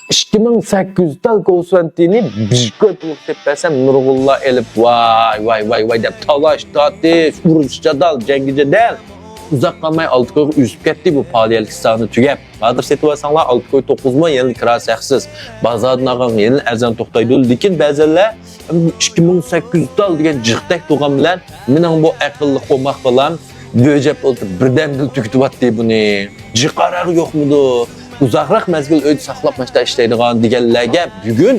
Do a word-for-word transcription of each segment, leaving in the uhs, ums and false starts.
ئىككى مىڭ سەككىز يۈز تال كوسۋەنتىنى بىر كوي پۇلغا سېتىپ بەرسەم، نۇرغۇنلار ئېلىپ، ۋاي، ۋاي، ۋاي، ۋاي دەپ تالاش، تارتىش، ئۇرۇش، جادال، جەڭگى جېدەل. ئۇزاق قالماي ئالتە كويغا ئۆسۈپ كەتتى بۇ پائالىيەتلىك سانى تۈگەپ. ھازىر سېتىۋالساڭلار، ئالتە كوي توققۇز مو، يەنە كىراسى ھەقسىز. بازاردىن ئالغانغا يەنە ئەرزان توختايدۇ. لېكىن بەزەنلەر ئىككى مىڭ سەككىز يۈز تال دېگەن جىقتەك تۇرغان بىلەن، مېنىڭ بۇ ئەقىللىق ئوماق بالام بۆجەپ ئولتۇرۇپ، بىردەمدىلا تۈگىتىۋاتتى بۇنى. جىقاراغ يوقمىدۇ؟ ئۇزاقراق مەزگىل ئۆيدە ساقلاپ ماشتا ئىشلەيدىغان دېگەنلەرگە بۈگۈن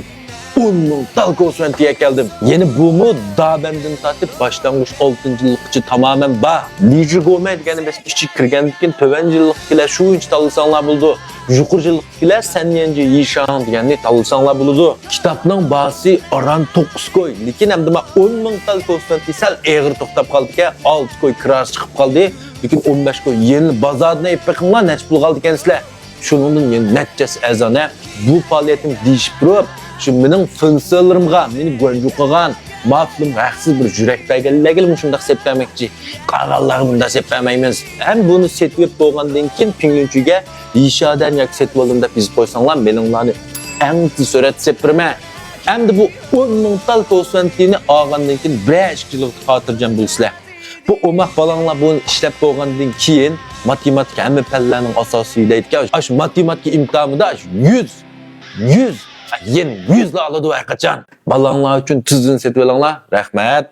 ئون مىڭ تال كوسۋەنتىگە كەلدىم. يەنە بۇمۇ دابەندىن تارتىپ باشلانغۇچ ئالتىنچى يىللىققىچە تامامەن بار. لىجى گومەي دېگەننى بەس ئىچىگە كىرگەندىن كېيىن تۆۋەنچى يىللىقتىكىلەر شۇ بويىچە تاللىساڭلار بولىدۇ. يۇقىرى يىللىقتىكىلەر سەنيەنجى يىشاڭ دېگەننى تاللىساڭلار بولىدۇ. كىتابنىڭ باھاسى ئاران توققۇز كوي، لېكىن ئەمدى مانا ئون مىڭ تال كوسۋەنتى سەل ئېغىر توختاپ قالدىكەن، ئالتە كوي كىراسى چىقىپ قالدى. لېكىن ئون بەش كوي يەنە بازاردىن ئېلىپ بېقىڭلار، نەچچە پۇلغا ئالىدىكەنسىلەر. شۇنىڭدىن يەنە نەچچە ئەزانە بۇ پائالىيەتنى دېيىشىپ تۇرۇپ، شۇ مېنىڭ فېنسىلىرىمغا، مېنى گۇەنجۇ قىلغان، ماپلىم ھەقسىز بىر يۈرەك بەرگەنلەرگىلا مۇشۇنداق سېپ بەرمەكچى. قالغانلارغا بۇنداق سېپ بەرمەيمىز. ھەم بۇنى سېتىۋېلىپ بولغاندىن كېيىن پىڭيۈنچۈگە يىشادەن ياكى سېتىۋالدىم دەپ يېزىپ قويساڭلار، مېنىڭلارنى ئەڭ تېز سۈرئەتتە سېلىپ بېرىمەن. ئەمدى بۇ ئون مىڭ تال كوسۋەنتىنى ئالغاندىن كېيىن بىرەر ئىككى يىلغا خاتىرجەم بولىسىلەر. بۇ ئوماق بالاڭلار بۇنى ئىشلەپ بولغاندىن كېيىن، ماتېماتىكا ھەممە پەنلەرنىڭ ئاساسى دەيدىكەن. ئاشۇ ماتېماتىكا ئىمتىھانىدا ئاشۇ يۈز، يۈز، يەنە يۈزلا ئالىدۇ ھەر قاچان. بالاڭلار ئۈچۈن تېزدىن سېتىۋېلىڭلار. رەھمەت.